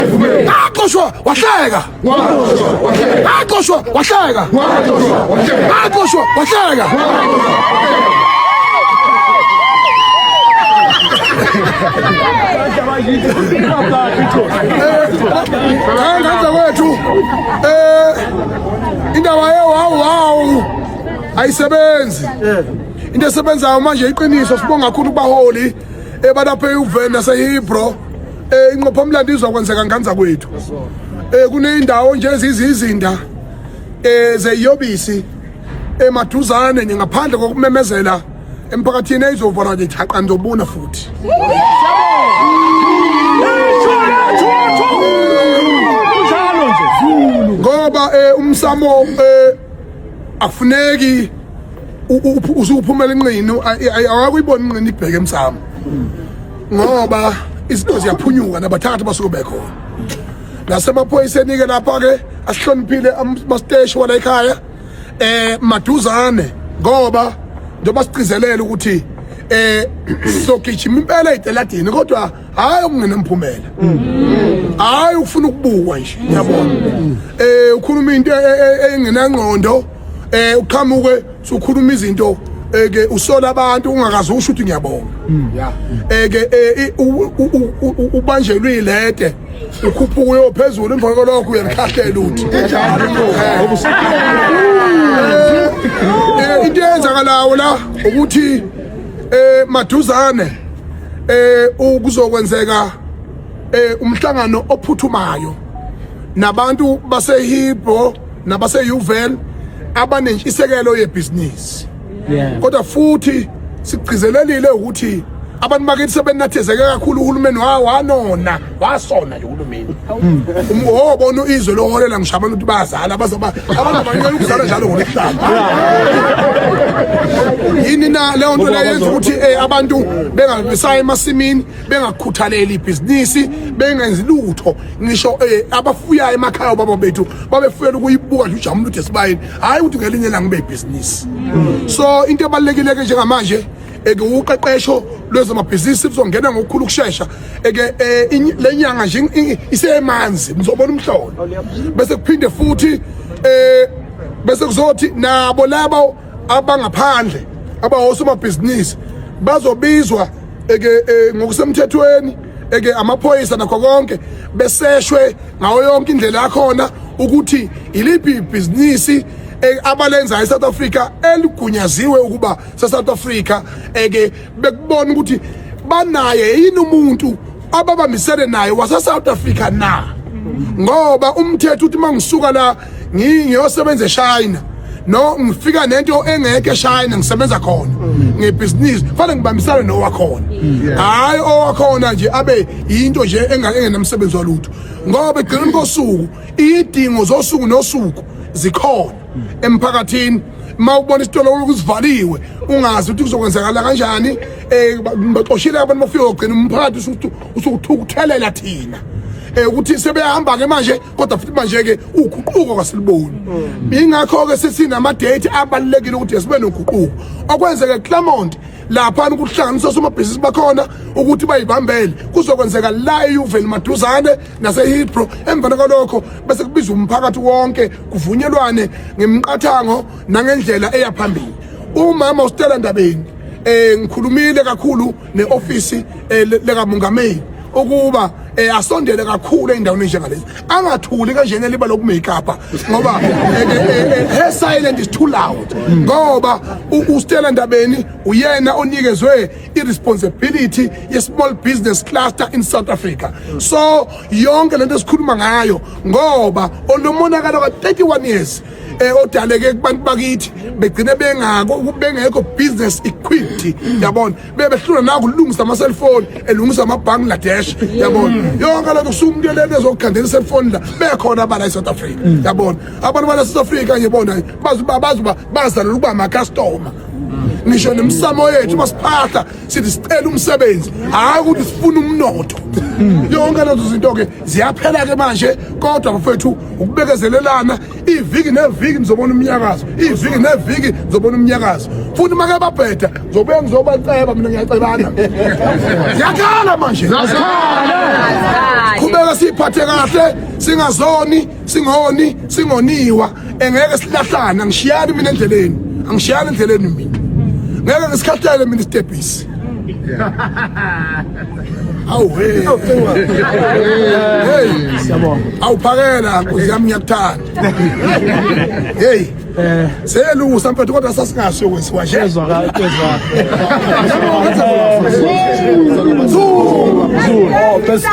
Ngaxoshwa wahleka. Ngaxoshwa wahleka. Ngaxoshwa wahleka. Nganza kwethu indaba ye wow wow ayisebenzi. Into esebenzayo manje iqiniso, sibonga kakhulu kubaholi ebalapha eUven naseHebro. Inqophamlando izokwenzeka nganza kwethu. Kuneyindawo nje eziyizinda zeyobisi emaduzane nje, ngaphandle kokumemezela emphakathini, eyizovala nje thaqa, nizobona futhi. Kunjalo nje. Ngoba umsamo akufuneki usuphumela inqini, awakuyibona inqini ibheke emsamo, ngoba izinto ziyaphunyuka nabathathu basuke bekhona nasemaphoyiseni-ke lapha-ke asihloniphile amasiteshi wala ekhaya maduzane, ngoba njengoba sigcizelela ukuthi sizogijima impela ey'teladini, kodwa hhayi okungenamphumela, hhayi ukufuna ukubukwa nje, ngiyabona ukhuluma into engenangqondo, uqhamuke usukhuluma izinto ke usola abantu ungakaze usho ukuthi ngiyabonga. Ke ubanjelwe ilede, ukhuphuka uyophezulu, emva kwalokho uyalikhahlela uthi into eyenzakalayo la ukuthi maduzane ukuzokwenzeka umhlangano ophuthumayo nabantu baseHibro nabase-Uvel abanentshisekelo yebhizinisi, kodwa futhi sigcizelelile ukuthi abantu bakithi sebenathezeke kakhulu. Uhulumeni wanona wasona nje uhulumeni. Wobona izwe loholela ngisho abantu ukuthi bayazala, abantu abancane ukuzala njalo ngolwesihlanu. Yini na leyo nto leyo yenza ukuthi abantu bengabesayo emasimini, bengakhuthaleli ibhizinisi, bengenzi lutho? Ngisho abafuyayo emakhaya, obaba bethu babefuyela ukuyibuka nje ujabula ukuthi esibayeni, hhayi ukuthi ngelinye ilanga ube ibhizinisi. So into ebalulekile-ke njengamanje eke uqeqesho lwezamabhizinisi luzongena ngokukhulu ukushesha eke le nyanga nje isemanzi, nizobona umhlolo. Bese kuphinde futhi bese kuzothi nabo labo abangaphandle abawosomabhizinisi bazobizwa eke ngokusemthethweni eke amaphoyisa nakho konke, beseshwe ngayo yonke indlela yakhona ukuthi iliphi ibhizinisi abalenzayo eSouth Africa eligunyaziwe ukuba se-South Africa, eke bekubona ukuthi banaye yini umuntu ababambisene naye wase-South Africa na, ngoba umthetho uthi uma ngisuka la ngiyosebenza eShayina, no ngifika nento engekho eShayina, ngisebenza khona ngebhizinisi, fanele ngibambisane nowakhona, hhayi owakhona nje abe yinto nje engenamsebenzi walutho, ngoba ekugcineni kosuku iy'dingo zosuku nosuku zikhona emphakathini. Uma ubona isitolo kusivaliwe, ungazi ukuthi kuzokwenzakala kanjani, baxoshile abantu, bafike ogcina umphakathi usukuthukuthelela thina ukuthi sebeyahamba ke manje, kodwa futhi manje ke uguquko kasiliboni. Ingakho ke sisinama date abalulekile ukuthi sibe noguquko okwenzeka eClermont lapha, ukuhlanganisa osomabhizinisi bakhona ukuthi bayibambele. Kuzokwenzeka la eUven maduzane naseHillbrow. Emva kwalokho bese kubizwa umphakathi wonke, kuvunyelwane ngemiqathango nangendlela eya phambili. Umama uStella Ndabeni, ngikhulumile kakhulu neofisi lekamongameli ukuba asondele kakhulu endaweni njengalezi, angathuli kanjena liba lokumake up, ngoba her silent is too loud, ngoba uStella Ndabeni uyena onikezwe i-responsibility ye-small business cluster in South Africa. So yonke lento esikhuluma ngayo, ngoba olomonakalo ka-31 years odaleke kubantu bakithi, begcine bengako bengekho business equipped, yabona, bebehlula nakulungisa ama-cellphone, elungisa ama-Bangladesh, yabona, yonke lento kusuka umuntu elento ezokukhandela i-cellphone la bekhona abala e-South Africa, yabona. Abantu bala South Africa nje bona bazi bazi bazalela ukuba ama-customer. Ngisho nemsamo yethu masiphahla sithi sicela umsebenzi, hhayi ukuthi sifuna umnotho. Yonke lezo zinto-ke ziyaphela-ke manje, kodwa bafethu ukubekezelelana iviki neviki nizobona umnyakazo, iviki neviki nizobona umnyakazo. Futhi make babheda ngizobuya ngizobaceba mina, ngiyacebana. Ziyakhala manje, qhubeka siyiphathe kahle, singazoni, singoni, singoniwa, engeke silahlane. Angishiyani mina endleleni, angishiyani endleleni mina, ngeke ngisikhathele mina isitebhisi. Awu hey. Hey, Siyabonga. Awuphakela nkosi yami, ngiyakuthanda. Hey. Selusa mfethu, kodwa sasingaso kwenziwa nje. Ezwakala, ezwakala. Zulu. Oh, bese